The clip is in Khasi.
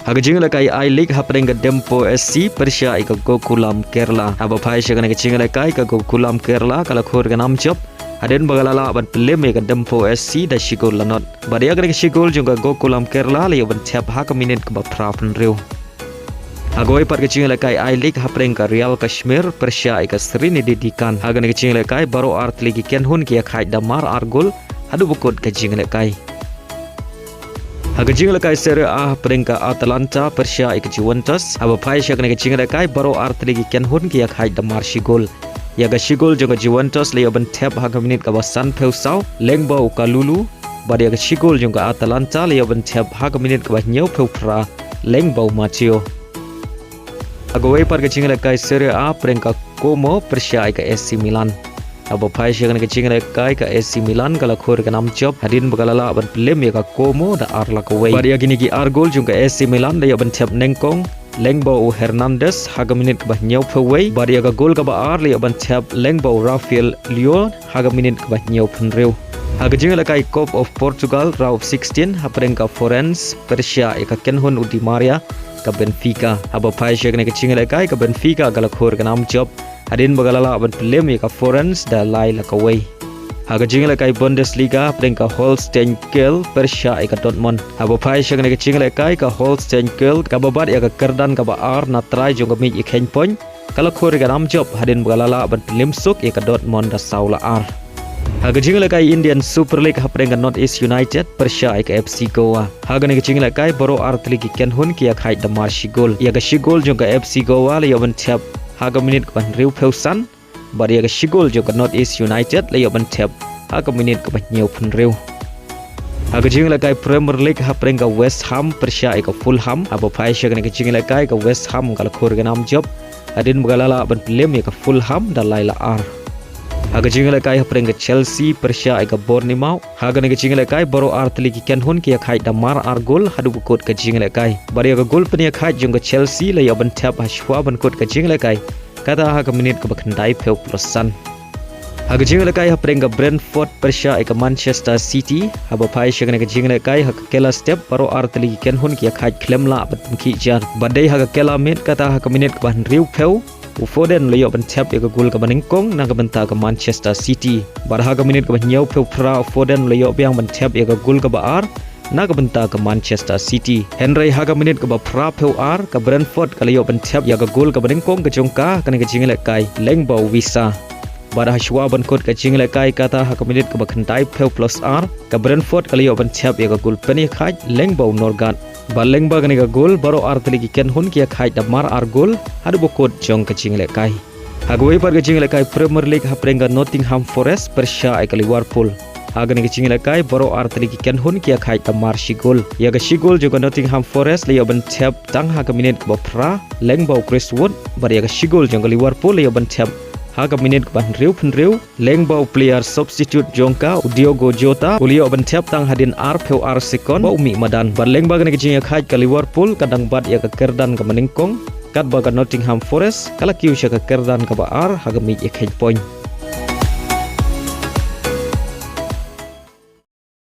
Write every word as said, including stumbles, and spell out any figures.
Ha ka jingïalehkai I-League hapdeng ka Dempo S C pyrshah ïa ka Gokulam Kerala. Haba phai sha kane ka jingïalehkai ka Gokulam Kerala ka la khur ka nam jop hadien ba ka la lah ban pynlem ïa ka Dempo S C da shi gol la nod. Bad ïa kane ka shi gol jong ka Gokulam Kerala la ïoh ban thep ha ka minit kaba phra phew hynriew. Ha kawei pat ka jingïalehkai I-League hapdeng ka Real Kashmir pyrshah ïa ka Sreenadi Deccan. Ha kane ka jingïalehkai baroh artylli ki kynhun ki ïakhaid da mar ar gol haduh ba kut ka jingïalehkai. Ha ka jingïalehkai Serie A hapdeng ka Atalanta pyrshah ïa ka Juventus. Haba phai sha kane ka jingïalehkai baroh artylli ki kynhun ki ïakhaid da mar shi gol. Ïa ka shi gol jong ka Juventus la ïoh ban thep ha ka minit kaba san phew saw lyngba u Kalulu. Bad ïa ka shi gol jong ka Atalanta la ïoh ban thep ha ka minit kaba hynñiew phew phra lyngba u Matteo. Ha kawei pat ka jingïalehkai Serie A hapdeng ka Como pyrshah ïa ka A C Milan. Haba phai sha kane ka jingïalehkai ka A C Milan ka la khur ka nam jop hadien ba ka la lah ban pynlem ïa ka Como da ar la kawei. Bad ïa kine ki ar gol jong ka A C Milan la ïoh ban thep nyngkong lyngba u Hernandez ha ka minit kaba hynñiew phew wei. Bad ïa ka gol kaba ar la ïoh ban thep lyngba u Rafael Leao ha ka minit kaba hynñiew phew hynriew. Ha ka jingïalehkai Cup of Portugal Round of sixteen hapdeng ka Farense pyrshah ïa ka kynhun u Di Maria ka Benfica. Haba phai sha kane ka jingïalehkai ka Benfica ka la khur ka nam jop hadien ba ka la lah ban pynlem ïa ka Farense da lai la kawei. Ha ka jingïalehkai Bundesliga hapdeng ka Holstein Kiel pyrshah ïa ka Dortmund. Haba phai sha kane ka jingïalehkai ka Holstein Kiel kaba bat ïa ka kyrdan kaba ar na trai jong ka Miet Ïakheiñ Point ka la khur ka nam jop hadien ba ka la lah ban pynlem suk ïa ka Dortmund da saw la ar. Ha ka jingïalehkai Indian Super League hapdeng ka North East United pyrshah ïa ka F C Goa. Ha kane ka jingïalehkai baroh artylli ki kynhun ki ïakhaid da mar shi gol. Ïa ka shi gol jong ka F C Goa la ïoh ban thep ha ka minit kaba hynriew phew san. Bad ïa ka shi gol jong ka North East United la ïoh ban thep ha ka minit kaba hynñiew phew hynriew. Ha ka jingïalehkai Premier League hapdeng ka West Ham pyrshah ïa ka Fulham. Haba phai sha kane ka jingïalehkai ka West Ham ka la khur ka nam jop hadien ba ka la lah ban pynlem ïa ka Fulham da lai la ar. Ha ka jingïalehkai hapdeng ka Chelsea pyrshah ïa ka Bournemouth. Ha kane ka jingïalehkai baroh artylli ki kynhun ki ïakhaid da mar ar gol haduh ba kut ka jingïalehkai. Bad ïa ka gol pynïakhaid jong ka Chelsea la ïoh ban thep ha shuwa ban kut ka jingïalehkai, kata ha ka minit kaba khyndai phew plus san. Ha ka jingïalehkai hapdeng ka Brentford pyrshah ïa ka Manchester City. Haba phai sha kane ka jingïalehkai ha ka kylla step baroh artylli ki kynhun ki ïakhaid khlem lah ban pynkhih jar. Bad dei ha ka kylla miet, kata ha ka minit kaba hynriew phew, u Foden u la ïoh ban thep ïa ka gol kaba nyngkong na ka bynta ka Manchester City. Bad ha ka minit kaba hynñiew phew phra u Foden u la ïoh biang ban thep ïa ka gol kaba ar na ka bynta ka Manchester City. Hynrei ha ka minit kaba phra phew ar ka Brentford ka la ïoh ban thep ïa ka gol kaba nyngkong ka jong ka ha kane ka jingïalehkai lyngba u Wissa. Bad ha shuwa ban kut ka jingïalehkai, kata ha ka minit kaba khyndai phew plus ar, ka Brentford ka la ïoh ban thep ïa ka gol pynïakhaid lyngba u Norgaard. Bad lyngba kane ka gol baroh artylli ki kynhun ki ïakhaid da mar ar gol haduh ba kut jong ka jingïalehkai. Ha kawei pat ka jingïalehkai Premier League hapdeng ka Nottingham Forest pyrshah ïa ka Liverpool. Ha kane ka jingïalehkai baroh artylli ki kynhun ki ïakhaid da mar shi gol. Ïa ka shi gol jong ka Nottingham Forest la ïoh ban thep tang ha ka minit kaba phra lyngba u Chris Wood. Bad ïa ka shi gol jong ka Liverpool la ïoh ban thep ha ka minit kaba hynriew phew hynriew lyngba u player substitute jong ka u Diogo Jota, u la ïoh ban thep tang hadien ar phew ar sekon ba u mih madan. Bad lyngba kane ka jingïakhaid ka Liverpool ka dang bat ïa ka kyrdan kaba nyngkong, katba ka Nottingham Forest ka la kiew sha ka kyrdan kaba ar ha ka Miet Ïakheiñ Point.